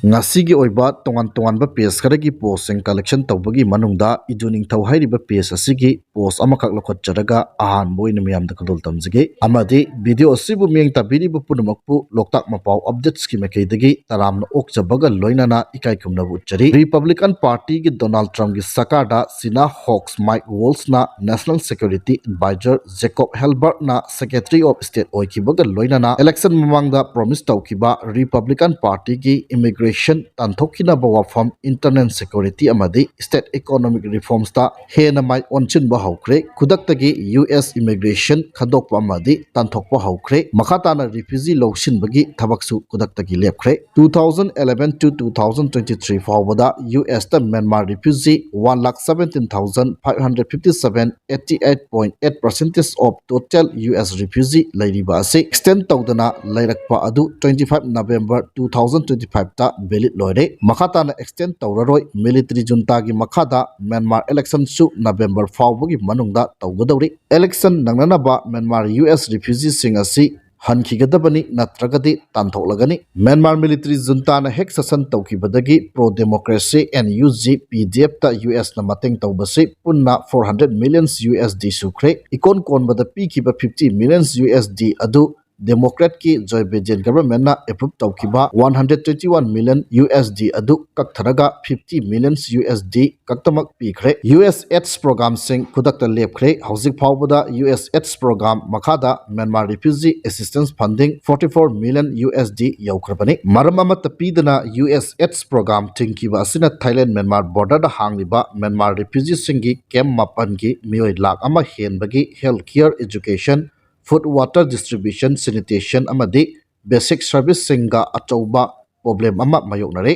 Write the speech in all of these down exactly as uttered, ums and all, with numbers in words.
ꯉꯁꯤꯒꯤ ꯑꯣꯏꯕ ꯇꯣꯉꯥꯟ ꯇꯣꯉꯥꯟꯕ ꯄꯦꯖ ꯈꯔꯒꯤ ꯄꯣꯁꯁꯤꯡ ꯀꯂꯦꯛꯁꯟ ꯇꯧꯕꯒꯤ ꯃꯅꯨꯡꯗ ꯏꯗꯨ ꯅꯤꯡꯊꯧ ꯍꯥꯏꯔꯤꯕ ꯄꯦꯖ ꯑꯁꯤꯒꯤ ꯄꯣꯁ ꯑꯃꯈꯛ ꯂꯧꯈꯠꯆꯔꯒ ꯑꯍꯥꯟꯕ ꯑꯣꯏꯅ ꯃꯤꯌꯥꯝꯗ ꯈꯨꯗꯣꯜ ꯇꯝꯖꯒꯦ꯫ ꯑꯃꯗꯤ ꯚꯤꯗꯤꯑꯣ ꯑꯁꯤꯕꯨ ꯃꯤꯠꯌꯦꯡ ꯇꯥꯕꯤꯔꯤꯕ ꯄꯨꯝꯅꯃꯛꯄꯨ ꯂꯣꯛꯇꯥꯛ ꯃꯄꯥꯎ ꯑꯞꯗꯦꯠꯁꯀꯤ ꯃꯥꯏꯀꯩꯗꯒꯤ ꯇꯔꯥꯝꯅ ꯑꯣꯛꯆꯕꯒ ꯂꯣꯏꯅꯅ ꯏꯀꯥꯏ ꯈꯨꯝꯅꯕ ꯎꯠꯆꯔꯤ꯫ ꯔꯤꯄꯕ꯭ꯂꯤꯀꯟ ꯄꯥꯔꯇꯤꯒꯤ ꯗꯣꯅꯥꯜꯗ ꯇ꯭ꯔꯝꯞꯀꯤ ꯁꯔꯀꯥꯔꯗ ꯁꯤꯅꯥ ꯍꯣꯛꯁ ꯃꯥꯏꯛ ꯋꯣꯜꯁꯅ ꯅꯦꯁꯅꯦꯜ ꯁꯦꯀ꯭ꯌꯨꯔꯤꯇꯤ ꯑꯦꯗꯚꯥꯏꯖꯔ ꯖꯦꯀꯣꯕ ꯍꯦꯜꯕꯔꯠꯅ ꯁꯦꯀ꯭ꯔꯦꯇꯔꯤ ꯑꯣꯐ ꯁ꯭ꯇꯦꯠ ꯑꯣꯏꯈꯤꯕꯒ ꯂꯣꯏꯅꯅ ꯏꯂꯦꯛꯁꯟ ꯃꯃꯥꯡꯗ ꯄ꯭ꯔꯣꯃꯤꯁ ꯇꯧꯈꯤꯕ ꯔꯤꯄꯕ꯭ꯂꯤꯀꯟ ꯄꯥꯔꯇꯤꯒꯤ ꯏꯃꯤꯒ꯭ꯔꯦꯁꯟ ꯇꯥꯟꯊꯣꯛꯈꯤꯅꯕ ꯋꯥꯐꯝ, ꯏꯟꯇꯔꯅꯦꯜ ꯁꯦꯀ꯭ꯌꯨꯔꯤꯇꯤ ꯑꯃꯗꯤ ꯁ꯭ꯇꯦꯠ ꯏꯀꯣꯅꯣꯃꯤꯛ ꯔꯤꯐꯣꯔꯝꯁꯇ ꯍꯦꯟꯅ ꯃꯥꯏ ꯑꯣꯟꯁꯤꯟꯕ ꯍꯧꯈ꯭ꯔꯦ꯫ ꯈꯨꯗꯛꯇꯒꯤ ꯌꯨ ꯑꯦꯁ ꯏꯃꯤꯒ꯭ꯔꯦꯁꯟ ꯈꯟꯗꯣꯛꯄ ꯑꯃꯗꯤ ꯇꯥꯟꯊꯣꯛꯄ ꯍꯧꯈ꯭ꯔꯦ꯫ ꯃꯈꯥ ꯇꯥꯅ ꯔꯤꯐ꯭ꯌꯨꯖꯤ ꯂꯧꯁꯤꯟꯕꯒꯤ ꯊꯕꯛꯁꯨ ꯈꯨꯗꯛꯇꯒꯤ ꯂꯦꯞꯈ꯭ꯔꯦ꯫ Two thousand eleven to two thousand twenty three ꯐꯥꯎꯕꯗ ꯌꯨ ꯑꯦꯁꯇ Myanmar refugee one lakh seventeen thousand five hundred fifty seven, eighty eight point eight percentage of total U S refugee ꯂꯩꯔꯤꯕ ꯑꯁꯤ ꯑꯦꯛꯁꯇꯦꯟ ꯇꯧꯗꯅ ꯂꯩꯔꯛꯄ ꯑꯗꯨ twenty five November two thousand twenty five ꯇ valid ꯂꯣꯏꯔꯦ꯫ ꯃꯈꯥ ꯇꯥꯅ ꯑꯦꯛꯁꯇꯦꯟ ꯇꯧꯔꯔꯣꯏ꯫ ꯃꯤꯂꯤꯇꯔꯤ ꯖꯨꯟꯇꯥꯒꯤ ꯃꯈꯥꯗ ꯃ꯭ꯌꯥꯟꯃꯥꯔ ꯏꯂꯦꯛꯁꯟꯁꯨ November ꯐꯥꯎꯕꯒꯤ ꯃꯅꯨꯡꯗ ꯇꯧꯒꯗꯧꯔꯤ꯫ ꯏꯂꯦꯛꯁꯟ ꯅꯪꯅꯅꯕ ꯃ꯭ꯌꯥꯟꯃꯥꯔ U S refugeeꯁꯤꯡ ꯑꯁꯤ ꯍꯟꯈꯤꯒꯗꯕꯅꯤ, ꯅꯠꯇ꯭ꯔꯒꯗꯤ ꯇꯥꯟꯊꯣꯛꯂꯒꯅꯤ꯫ ꯃ꯭ꯌꯥꯟꯃꯥꯔ ꯃꯤꯂꯤꯇꯔꯤ ꯖꯨꯟꯇꯥꯅ ꯍꯦꯛ ꯁꯥꯁꯟ ꯇꯧꯈꯤꯕꯗꯒꯤ pro democracy N U G P D Fꯇ ꯌꯨ ꯑꯦꯁꯅ ꯃꯇꯦꯡ ꯇꯧꯕꯁꯤ ꯄꯨꯟꯅ four hundred million U S D ꯁꯨꯈ꯭ꯔꯦ꯫ ꯏꯀꯣꯟ ꯀꯣꯟꯕꯗ ꯄꯤꯈꯤꯕ fifty million U S D ꯑꯗꯨ ꯗꯦꯃꯣꯀ꯭ꯔꯦꯠꯀꯤ ꯖꯣꯏ ꯕꯤꯗꯦꯟ ꯒꯚꯔꯟꯃꯦꯟꯠꯅ ꯑꯦꯄ꯭ꯔꯨꯞ ꯇꯧꯈꯤꯕ one hundred twenty one million U S D ꯑꯗꯨ ꯀꯛꯊꯔꯒ fifty million U S D ꯈꯛꯇꯃꯛ ꯄꯤꯈ꯭ꯔꯦ꯫ U S aids programꯁꯤꯡ ꯈꯨꯗꯛꯇ ꯂꯦꯞꯈ꯭ꯔꯦ꯫ ꯍꯧꯖꯤꯛ ꯐꯥꯎꯕꯗ U S aids program ꯃꯈꯥꯗ Myanmar refugee assistance funding forty four million U S D ꯌꯧꯈ꯭ꯔꯕꯅꯤ꯫ ꯃꯔꯝ ꯑꯃꯠꯇ ꯄꯤꯗꯅ U S aids program ꯊꯤꯡꯈꯤꯕ ꯑꯁꯤꯅ ꯊꯥꯏꯂꯦꯟ ꯃ꯭ꯌꯥꯟꯃꯥꯔ ꯕꯣꯔꯗꯔꯗ ꯍꯥꯡꯂꯤꯕ ꯃ꯭ꯌꯥꯟꯃꯥꯔ refugeeꯁꯤꯡꯒꯤ ꯀꯦꯝꯞ ꯃꯥꯄꯟꯒꯤ ꯃꯤꯑꯣꯏ ꯂꯥꯈ ꯑꯃ ꯍꯦꯟꯕꯒꯤ health care, education, food, water distribution, sanitation ꯑꯃꯗꯤ basic serviceꯁꯤꯡꯒ ꯑꯆꯧꯕ ꯄ꯭ꯔꯣꯕ꯭ꯂꯦꯝ ꯑꯃ ꯃꯥꯌꯣꯛꯅꯔꯤ꯫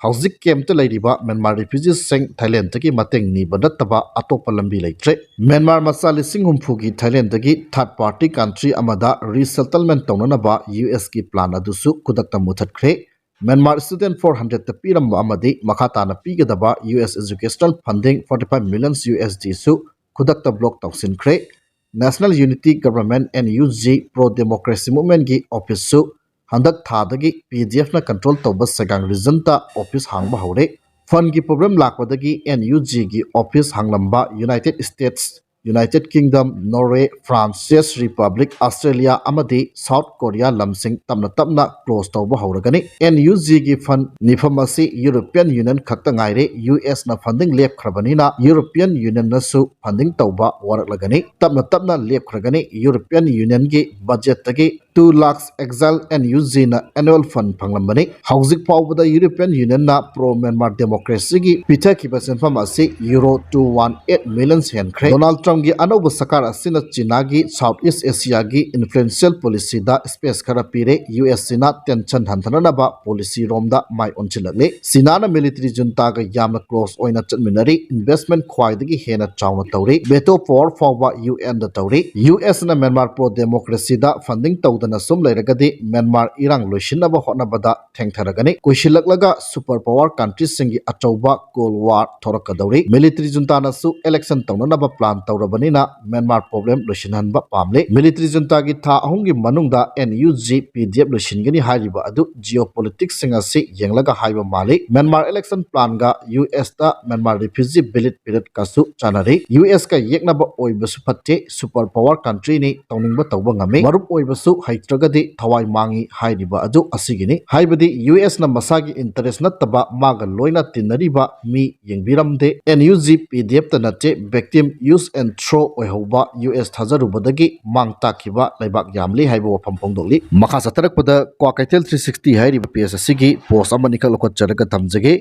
ꯍꯧꯖꯤꯛ ꯀꯦꯝꯞꯇ ꯂꯩꯔꯤꯕ ꯃ꯭ꯌꯥꯟꯃꯥꯔ refugeeꯁꯤꯡ ꯊꯥꯏꯂꯦꯟꯗꯒꯤ ꯃꯇꯦꯡ ꯅꯤꯕ ꯅꯠꯇꯕ ꯑꯇꯣꯞꯄ ꯂꯝꯕꯤ ꯂꯩꯇ꯭ꯔꯦ꯫ ꯃ꯭ꯌꯥꯟꯃꯥꯔ ꯃꯆꯥ ꯂꯤꯁꯤꯡ ꯍꯨꯝꯐꯨꯒꯤ ꯊꯥꯏꯂꯦꯟꯗꯒꯤ third party country ꯑꯃꯗ resettlement ꯇꯧꯅꯅꯕ U S ꯀꯤ plan ꯑꯗꯨꯁꯨ ꯈꯨꯗꯛꯇ ꯃꯨꯊꯠꯈ꯭ꯔꯦ꯫ ꯃ꯭ꯌꯥꯟꯃꯥꯔ student four hundredꯇ ꯄꯤꯔꯝꯕ ꯑꯃꯗꯤ ꯃꯈꯥ ꯇꯥꯅ ꯄꯤꯒꯗꯕ U S educational funding forty five million U S Dꯁꯨ ꯈꯨꯗꯛꯇ block ꯇꯧꯁꯤꯟꯈ꯭ꯔꯦ꯫ National Unity Government, N U G, Pro Democracy Movementꯀꯤ officeꯁꯨ ꯍꯟꯗꯛ ꯊꯥꯗꯒꯤ ꯄꯤ ꯗꯤ ꯑꯦꯐꯅ control ꯇꯧꯕ ꯁꯦꯒꯥꯡ regionꯇ office ꯍꯥꯡꯕ ꯍꯧꯔꯦ꯫ Fundꯀꯤ problem ꯂꯥꯛꯄꯗꯒꯤ N U Gꯒꯤ office ꯍꯥꯡꯂꯝꯕ United States, United Kingdom, Norway, France, Czech Republic, Australia ꯑꯃꯗꯤ South Korea ꯂꯝꯁꯤꯡ ꯇꯞꯅ ꯇꯞꯅ close ꯇꯧꯕ ꯍꯧꯔꯒꯅꯤ꯫ N U Gꯒꯤ fund ꯅꯤꯐꯝ ꯑꯁꯤ European Union ꯈꯛꯇ ꯉꯥꯏꯔꯦ꯫ U Sꯅ funding ꯂꯦꯞꯈ꯭ꯔꯕꯅꯤꯅ European Unionꯅꯁꯨ funding ꯇꯧꯕ ꯋꯥꯔꯛꯂꯒꯅꯤ꯫ ꯇꯞꯅ ꯇꯞꯅ ꯂꯦꯞꯈ꯭ꯔꯒꯅꯤ꯫ European Unionꯒꯤ budgetꯇꯒꯤ two lakh exile N U Gꯅ annual fund ꯐꯪꯂꯝꯕꯅꯤ꯫ ꯍꯧꯖꯤꯛ ꯐꯥꯎꯕꯗ European Unionꯅ pro Myanmar democracyꯒꯤ ꯄꯤꯊꯈꯤꯕ ꯁꯦꯟꯐꯝ ꯑꯁꯤ Euro two one eight million ꯍꯦꯟꯈ꯭ꯔꯦ꯫ Donald Trumpꯀꯤ ꯑꯅꯧꯕ ꯁꯔꯀꯥꯔ ꯑꯁꯤꯅ ꯆꯤꯅꯥꯒꯤ South East Asiaꯒꯤ influential policyꯗ space ꯈꯔ ꯄꯤꯔꯦ꯫ U Sꯁꯤꯅ tension ꯍꯟꯊꯅꯅꯕ policy ꯔꯣꯝꯗ ꯃꯥꯏ ꯑꯣꯟꯁꯤꯜꯂꯛꯂꯦ꯫ ꯆꯤꯅꯥꯅ military juntaꯒ ꯌꯥꯝꯅ close ꯑꯣꯏꯅ ꯆꯠꯃꯤꯟꯅꯔꯤ꯫ Investment ꯈ꯭ꯋꯥꯏꯗꯒꯤ ꯍꯦꯟꯅ ꯆꯥꯎꯅ ꯇꯧꯔꯤ꯫ Veto power ꯐꯥꯎꯕ U Nꯗ ꯇꯧꯔꯤ꯫ U Sꯅ Myanmar pro democracyꯗ funding ꯇꯧꯗꯅ ꯁꯨꯝ ꯂꯩꯔꯒꯗꯤ ꯃ꯭ꯌꯥꯟꯃꯥꯔ ꯏꯔꯥꯡ ꯂꯣꯏꯁꯤꯟꯅꯕ ꯍꯣꯠꯅꯕꯗ ꯊꯦꯡꯊꯔꯒꯅꯤ꯫ ꯀꯨꯏꯁꯤꯜꯂꯛꯂꯒ super power countryꯁꯤꯡꯒꯤ ꯑꯆꯧꯕ Cold War ꯊꯣꯔꯛꯀꯗꯧꯔꯤ꯫ Military juntaꯅꯁꯨ election ꯇꯧꯅꯅꯕ plan ꯇꯧꯔꯕꯅꯤꯅ ꯃ꯭ꯌꯥꯟꯃꯥꯔ problem ꯂꯣꯏꯁꯤꯟꯍꯟꯕ ꯄꯥꯝꯂꯤ꯫ Military juntaꯒꯤ ꯊꯥ ꯑꯍꯨꯝꯒꯤ ꯃꯅꯨꯡꯗ N U G P D F ꯂꯣꯏꯁꯤꯟꯒꯅꯤ ꯍꯥꯏꯔꯤꯕ ꯑꯗꯨ geopoliticsꯁꯤꯡ ꯑꯁꯤ ꯌꯦꯡꯂꯒ ꯍꯥꯏꯕ ꯃꯥꯜꯂꯤ꯫ ꯃ꯭ꯌꯥꯟꯃꯥꯔ election planꯒ U Sꯇ ꯃ꯭ꯌꯥꯟꯃꯥꯔ refugee valid periodꯀꯁꯨ ꯆꯥꯟꯅꯔꯤ꯫ U Sꯀ ꯌꯦꯛꯅꯕ ꯑꯣꯏꯕꯁꯨ ꯐꯠꯇꯦ꯫ Super power countryꯅꯤ, ꯇꯧꯅꯤꯡꯕ ꯇꯧꯕ ꯉꯝꯃꯤ꯫ ꯃꯔꯨꯞ ꯑꯣꯏꯕꯁꯨ ꯍꯩꯇ꯭ꯔꯒꯗꯤ ꯊꯋꯥꯏ ꯃꯥꯡꯉꯤ ꯍꯥꯏꯔꯤꯕ ꯑꯗꯨ ꯑꯁꯤꯒꯤꯅꯤ꯫ ꯍꯥꯏꯕꯗꯤ U Sꯅ ꯃꯁꯥꯒꯤ interest ꯅꯠꯇꯕ ꯃꯥꯒ ꯂꯣꯏꯅ ꯇꯤꯟꯅꯔꯤꯕ ꯃꯤ ꯌꯦꯡꯕꯤꯔꯝꯗꯦ꯫ N U G P D Fꯇ ꯅꯠꯇꯦ, victim use and throw ꯑꯣꯏꯍꯧꯕ U S ꯊꯥꯖꯔꯨꯕꯗꯒꯤ ꯃꯥꯡ ꯇꯥꯛꯈꯤꯕ ꯂꯩꯕꯥꯛ ꯌꯥꯝꯂꯤ ꯍꯥꯏꯕ ꯋꯥꯐꯝ ꯐꯣꯡꯗꯣꯛꯂꯤ꯫ ꯃꯈꯥ ꯆꯠꯊꯔꯛꯄꯗ ꯀ꯭ꯋꯥꯀꯩꯊꯦꯜ three sixty ꯍꯥꯏꯔꯤꯕ page ꯑꯁꯤꯒꯤ post ꯑꯃꯅꯤꯈꯛ ꯂꯧꯈꯠꯆꯔꯒ ꯊꯝꯖꯒꯦ꯫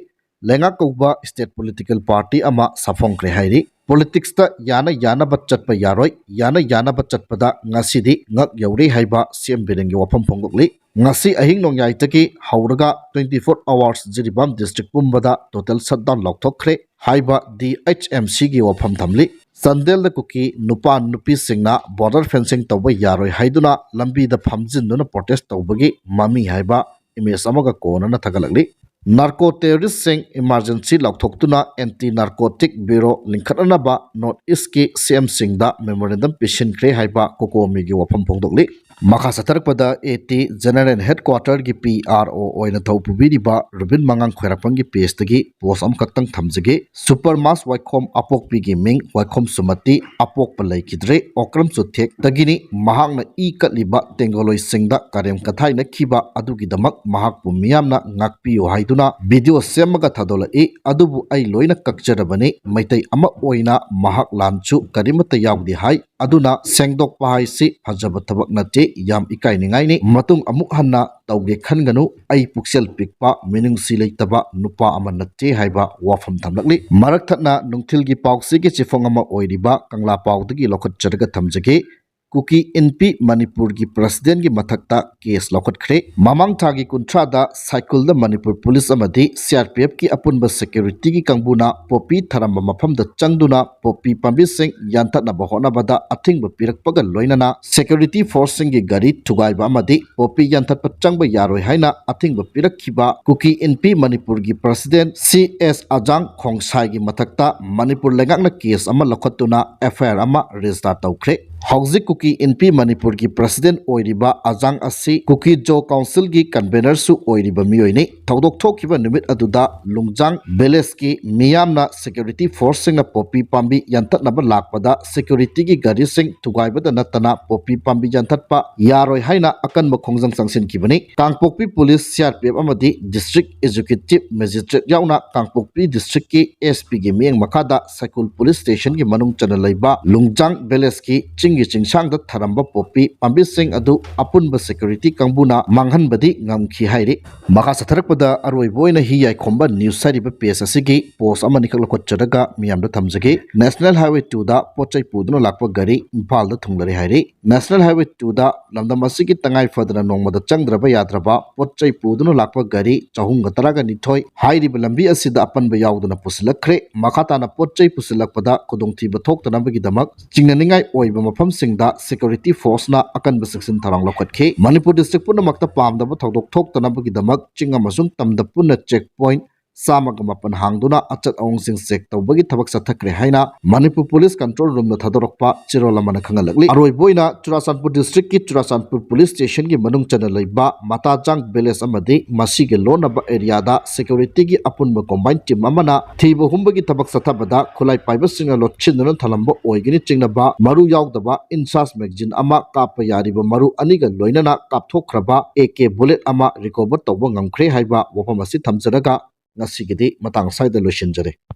ꯂꯩꯉꯥꯛ ꯀꯧꯕ state political party ꯑꯃ ꯁꯥꯐꯣꯡꯈ꯭ꯔꯦ ꯍꯥꯏꯔꯤ꯫ Politicsꯇ ꯌꯥꯅ ꯌꯥꯅꯕ ꯆꯠꯄ ꯌꯥꯔꯣꯏ, ꯌꯥꯅ ꯌꯥꯅꯕ ꯆꯠꯄꯗ ꯉꯁꯤꯗꯤ ꯉꯛ ꯌꯧꯔꯦ ꯍꯥꯏꯕ C M ꯕꯤꯔꯦꯟꯒꯤ ꯋꯥꯐꯝ ꯐꯣꯡꯗꯣꯛꯂꯤ꯫ ꯉꯁꯤ ꯑꯍꯤꯡ ꯅꯣꯡꯌꯥꯏꯗꯒꯤ ꯍꯧꯔꯒ twenty four hours Jiribam district ꯄꯨꯝꯕꯗ total shutdown ꯂꯥꯎꯊꯣꯛꯈ꯭ꯔꯦ ꯍꯥꯏꯕ D H M Cꯒꯤ ꯋꯥꯐꯝ ꯊꯝꯂꯤ꯫ ꯆꯥꯟꯗꯦꯜꯗ ꯀꯨꯀꯤ ꯅꯨꯄꯥ ꯅꯨꯄꯤꯁꯤꯡꯅ border fencing ꯇꯧꯕ ꯌꯥꯔꯣꯏ ꯍꯥꯏꯗꯨꯅ ꯂꯝꯕꯤꯗ ꯐꯝꯖꯤꯟꯗꯨꯅ protest ꯇꯧꯕꯒꯤ ꯃꯃꯤ ꯍꯥꯏꯕ image ꯑꯃꯒ ꯀꯣꯟꯅꯅ ꯊꯥꯒꯠꯂꯛꯂꯤ꯫ Narco terroristꯁꯤꯡ emergency ꯂꯥꯎꯊꯣꯛꯇꯨꯅ Anti Narcotic Bureau ꯂꯤꯡꯈꯠꯅꯅꯕ North Eastꯀꯤ C Mꯁꯤꯡꯗ memorandum ꯄꯤꯁꯤꯟꯈ꯭ꯔꯦ ꯍꯥꯏꯕ COCOMIꯒꯤ ꯋꯥꯐꯝ ꯐꯣꯡꯗꯣꯛꯂꯤ꯫ ꯃꯈꯥ ꯆꯠꯊꯔꯛꯄꯗ AT General Headquarter ꯒꯤ P R O ꯑꯣꯏꯅ ꯊꯧ ꯄꯨꯕꯤꯔꯤꯕ ꯔꯨꯕꯤꯟ ꯃꯉꯥꯡ ꯈ꯭ꯋꯥꯏꯔꯥꯛꯄꯝꯒꯤ page ꯇꯒꯤ post ꯑꯃꯈꯛꯇꯪ ꯊꯝꯖꯒꯦ꯫ Super Mass ꯋꯥꯏꯈꯣꯝ ꯑꯄꯣꯛꯄꯤꯒꯤ ꯃꯤꯡ ꯋꯥꯏꯈꯣꯝ ꯁꯨꯃꯇꯤ, ꯑꯄꯣꯛꯄ ꯂꯩꯈꯤꯗ꯭ꯔꯦ꯫ ꯑꯣꯀ꯭ꯔꯝ ꯆꯨꯊꯦꯛꯇꯒꯤꯅꯤ꯫ ꯃꯍꯥꯛꯅ ꯏ ꯀꯠꯂꯤꯕ ꯇꯦꯡꯒꯣꯂꯣꯏꯁꯤꯡꯗ ꯀꯔꯦꯝ ꯀꯊꯥꯏꯅꯈꯤꯕ ꯑꯗꯨꯒꯤꯗꯃꯛ ꯃꯍꯥꯛꯄꯨ ꯃꯤꯌꯥꯝꯅ ꯉꯥꯛꯄꯤꯌꯨ ꯍꯥꯏꯗꯨꯅ video ꯁꯦꯝꯃꯒ ꯊꯥꯗꯣꯛꯂꯛꯏ꯫ ꯑꯗꯨꯕꯨ ꯑꯩ ꯂꯣꯏꯅ ꯀꯛꯆꯔꯕꯅꯤ꯫ ꯃꯩꯇꯩ ꯑꯃ ꯑꯣꯏꯅ ꯃꯍꯥꯛ ꯂꯥꯟꯁꯨ ꯀꯔꯤꯃꯠꯇ ꯌꯥꯎꯗꯦ ꯍꯥꯏ꯫ ꯑꯗꯨꯅ ꯁꯦꯡꯗꯣꯛꯄ ꯍꯥꯏꯁꯤ ꯐꯖꯕ ꯊꯕꯛ ꯅꯠꯇꯦ, ꯌꯥꯝ ꯏꯀꯥꯏꯅꯤꯡꯉꯥꯏꯅꯤ꯫ ꯃꯇꯨꯡ ꯑꯃꯨꯛ ꯍꯟꯅ ꯇꯧꯒꯦ ꯈꯟꯒꯅꯨ꯫ ꯑꯩ ꯄꯨꯛꯆꯦꯜ ꯄꯤꯛꯄ, ꯃꯤꯅꯨꯡꯁꯤ ꯂꯩꯇꯕ ꯅꯨꯄꯥ ꯑꯃ ꯅꯠꯇꯦ ꯍꯥꯏꯕ ꯋꯥꯐꯝ ꯊꯝꯂꯛꯂꯤ꯫ ꯃꯔꯛ ꯊꯠꯅ ꯅꯨꯡꯊꯤꯜꯒꯤ ꯄꯥꯎꯆꯦꯒꯤ ꯆꯤꯐꯣꯡ ꯑꯃ ꯑꯣꯏꯔꯤꯕ ꯀꯪꯂꯥ ꯄꯥꯎꯗꯒꯤ ꯂꯧꯈꯠꯆꯔꯒ ꯊꯝꯖꯒꯦ꯫ ꯀꯨꯀꯤ ꯏꯟꯄꯤ ꯃꯅꯤꯄꯨꯔꯒꯤ president ꯒꯤ ꯃꯊꯛꯇ case ꯂꯧꯈꯠꯈ꯭ꯔꯦ꯫ ꯃꯃꯥꯡ ꯊꯥꯒꯤ ꯀꯨꯟꯊ꯭ꯔꯥꯗ ꯁꯥꯏꯀꯨꯜꯗ ꯃꯅꯤꯄꯨꯔ police ꯑꯃꯗꯤ C R P F ꯀꯤ ꯑꯄꯨꯟꯕ security ꯒꯤ ꯀꯥꯡꯕꯨꯅ ꯄꯣꯄꯤ ꯊꯥꯔꯝꯕ ꯃꯐꯝꯗ ꯆꯪꯗꯨꯅ ꯄꯣꯄꯤ ꯄꯥꯝꯕꯤꯁꯤꯡ ꯌꯥꯟꯊꯠꯅꯕ ꯍꯣꯠꯅꯕꯗ ꯑꯊꯤꯡꯕ ꯄꯤꯔꯛꯄꯒ ꯂꯣꯏꯅꯅ security force ꯁꯤꯡꯒꯤ ꯒꯥꯔꯤ ꯊꯨꯒꯥꯏꯕ ꯑꯃꯗꯤ ꯄꯣꯄꯤ ꯌꯥꯟꯊꯠꯄ ꯆꯪꯕ ꯌꯥꯔꯣꯏ ꯍꯥꯏꯅ ꯑꯊꯤꯡꯕ ꯄꯤꯔꯛꯈꯤꯕ ꯀꯨꯀꯤ ꯏꯟꯄꯤ ꯃꯅꯤꯄꯨꯔꯒꯤ president C S ꯑꯖꯥꯡ ꯈꯣꯡꯁꯥꯏꯒꯤ ꯃꯊꯛꯇ ꯃꯅꯤꯄꯨꯔ ꯂꯩꯉꯥꯛꯅ case ꯑꯃ ꯂꯧꯈꯠꯇꯨꯅ F I R ꯑꯃ register ꯇꯧꯈ꯭ꯔꯦ꯫ ꯍꯧꯖꯤꯛ ꯀꯨꯀꯤ ꯏꯟꯄꯤ ꯃꯅꯤꯄꯨꯔꯒꯤ president ꯑꯣꯏꯔꯤꯕ ꯑꯖꯥꯡ ꯑꯁꯤ ꯀꯨꯀꯤ ꯖꯣ council ꯒꯤ convener ꯁꯨ ꯑꯣꯏꯔꯤꯕ ꯃꯤꯑꯣꯏꯅꯤ꯫ ꯊꯧꯗꯣꯛ ꯊꯣꯛꯈꯤꯕ ꯅꯨꯃꯤꯠ ꯑꯗꯨꯗ ꯂꯨꯡꯖꯥꯡ village ꯀꯤ ꯃꯤꯌꯥꯝꯅ security force ꯁꯤꯡꯅ ꯄꯣꯄꯤ ꯄꯥꯝꯕꯤ ꯌꯥꯟꯊꯠꯅꯕ ꯂꯥꯛꯄꯗ security ꯒꯤ ꯒꯥꯔꯤꯁꯤꯡ ꯊꯨꯒꯥꯏꯕꯗ ꯅꯠꯇꯅ ꯄꯣꯄꯤ ꯄꯥꯝꯕꯤ ꯌꯥꯟꯊꯠꯄ ꯌꯥꯔꯣꯏ ꯍꯥꯏꯅ ꯑꯀꯟꯕ ꯈꯣꯡꯖꯪ ꯆꯪꯁꯤꯟꯈꯤꯕꯅꯤ꯫ ꯀꯥꯡꯄꯣꯛꯄꯤ police, C R P F ꯑꯃꯗꯤ district executive magistrate ꯌꯥꯎꯅ ꯀꯥꯡꯄꯣꯛꯄꯤ district ꯀꯤ S P ꯒꯤ ꯃꯤꯠꯌꯦꯡ ꯃꯈꯥꯗ ꯁꯥꯏꯀꯨꯜ police station ꯒꯤ ꯃꯅꯨꯡ ꯆꯟꯅ ꯂꯩꯕ ꯂꯨꯡꯖꯥꯡ village ꯀꯤ ꯆꯤꯡꯒꯤ ꯆꯤꯡꯁꯥꯡꯗ ꯊꯥꯔꯝꯕ ꯄꯣꯄꯤ ꯄꯥꯝꯕꯤꯁꯤꯡ ꯑꯗꯨ ꯑꯄꯨꯟꯕ security ꯀꯥꯡꯕꯨꯅ ꯃꯥꯡꯍꯟꯕꯗꯤ ꯉꯝꯈꯤ ꯍꯥꯏꯔꯤ꯫ ꯃꯈꯥ ꯆꯠꯊꯔꯛꯄꯗ ꯑꯔꯣꯏꯕ ꯑꯣꯏꯅ ꯍꯤ ꯌꯥꯏꯈꯣꯝꯕ news ꯍꯥꯏꯔꯤꯕ page ꯑꯁꯤꯒꯤ post ꯑꯃꯅꯤꯈꯛ ꯂꯧꯈꯠꯆꯔꯒ ꯃꯤꯌꯥꯝꯗ ꯊꯝꯖꯒꯦ꯫ National Highway two ꯗ ꯄꯣꯠ ꯆꯩ ꯄꯨꯗꯨꯅ ꯂꯥꯛꯄ ꯒꯥꯔꯤ ꯏꯝꯐꯥꯜꯗ ꯊꯨꯡꯂꯔꯦ ꯍꯥꯏꯔꯤ꯫ National Highway two ꯗ ꯂꯝꯗꯝ ꯑꯁꯤꯒꯤ ꯇꯉꯥꯏ ꯐꯗꯅ ꯅꯣꯡꯃꯗ ꯆꯪꯗ꯭ꯔꯕ ꯌꯥꯗ꯭ꯔꯕ ꯄꯣꯠ ꯆꯩ ꯄꯨꯗꯨꯅ ꯂꯥꯛꯄ ꯒꯥꯔꯤ ꯆꯍꯨꯝꯒ ꯇꯔꯥꯒ ꯅꯤꯊꯣꯏ ꯍꯥꯏꯔꯤꯕ ꯂꯝꯕꯤ ꯑꯁꯤꯗ ꯑꯄꯟꯕ ꯌꯥꯎꯗꯨꯅ ꯄꯨꯁꯤꯜꯂꯛꯈ꯭ꯔꯦ꯫ ꯃꯈꯥ ꯇꯥꯅ ꯄꯣꯠ ꯆꯩ ꯄꯨꯁꯤꯜꯂꯛꯄꯗ ꯈꯨꯗꯣꯡꯊꯤꯕ ꯊꯣꯛꯇꯅꯕꯒꯤꯗꯃꯛ ꯆꯤꯡꯅꯅꯤꯡꯉꯥꯏ ꯑꯣꯏꯕ ꯃꯐꯝꯁꯤꯡꯗ security force ꯅ ꯑꯀꯟꯕ ꯆꯦꯛꯁꯤꯟ ꯊꯧꯔꯥꯡ ꯂꯧꯈꯠꯈꯤ꯫ ꯃꯅꯤꯄꯨꯔ district ꯄꯨꯝꯅꯃꯛꯇ ꯄꯥꯝꯗꯕ ꯊꯧꯗꯣꯛ ꯊꯣꯛꯇꯅꯕꯒꯤꯗꯃꯛ ꯆꯤꯡ ꯑꯃꯁꯨꯡ ꯇꯝꯗ ꯄꯨꯟꯅ check point ꯆꯥꯝꯃꯒ ꯃꯥꯄꯟ ꯍꯥꯡꯗꯨꯅ ꯑꯆꯠ ꯑꯋꯣꯡꯁꯤꯡ ꯆꯦꯛ ꯇꯧꯕꯒꯤ ꯊꯕꯛ ꯆꯠꯊꯈ꯭ꯔꯦ ꯍꯥꯏꯅ ꯃꯅꯤꯄꯨꯔ ꯄꯨꯂꯤꯁ ꯀꯟꯇ꯭ꯔꯣꯜ ꯔꯨꯝꯅ ꯊꯥꯗꯣꯔꯛꯄ ꯆꯦꯔꯣꯜ ꯑꯃꯅ ꯈꯪꯍꯜꯂꯛꯂꯤ꯫ ꯑꯔꯣꯏꯕ ꯑꯣꯏꯅ ꯆꯨꯔꯥꯆꯥꯟꯄꯨꯔ ꯗꯤꯁꯇ꯭ꯔꯤꯛꯀꯤ ꯆꯨꯔꯥꯆꯥꯟꯄꯨꯔ ꯄꯨꯂꯤꯁ ꯁ꯭ꯇꯦꯁꯟꯒꯤ ꯃꯅꯨꯡ ꯆꯟꯅ ꯂꯩꯕ ꯃꯇꯥꯖꯥꯡ ꯚꯤꯂꯦꯖ ꯑꯃꯗꯤ ꯃꯁꯤꯒꯤ ꯂꯣꯟꯅꯕ ꯑꯦꯔꯤꯌꯥꯗ ꯁꯦꯀ꯭ꯌꯨꯔꯤꯇꯤꯒꯤ ꯑꯄꯨꯟꯕ ꯀꯣꯝꯕꯥꯏꯟ ꯇꯤꯝ ꯑꯃꯅ ꯊꯤꯕ ꯍꯨꯝꯕꯒꯤ ꯊꯕꯛ ꯆꯠꯊꯕꯗ ꯈꯨꯠꯂꯥꯏ ꯄꯥꯏꯕꯁꯤꯡꯅ ꯂꯣꯠꯁꯤꯟꯗꯨꯅ ꯊꯝꯂꯝꯕ ꯑꯣꯏꯒꯅꯤ ꯆꯤꯡꯅꯕ ꯃꯔꯨ ꯌꯥꯎꯗꯕ ꯏꯟꯁꯥꯁ ꯃꯦꯒꯖꯤꯟ ꯑꯃ, ꯀꯥꯞꯄ ꯌꯥꯔꯤꯕ ꯃꯔꯨ ꯑꯅꯤꯒ ꯂꯣꯏꯅꯅ ꯀꯥꯞꯊꯣꯛꯈ꯭ꯔꯕ ꯑꯦ ꯀꯦ ꯕꯨꯂꯦꯠ ꯑꯃ ꯔꯤꯀꯣꯚꯔ ꯇꯧꯕ ꯉꯝꯈ꯭ꯔꯦ ꯍꯥꯏꯕ ꯋꯥꯐꯝ ꯑꯁꯤ ꯊꯝꯖꯔꯒ ꯉꯁꯤꯒꯤꯗꯤ ꯃꯇꯥꯡ ꯑꯁ꯭ꯋꯥꯏꯗ ꯂꯣꯏꯁꯤꯟꯖꯔꯦ꯫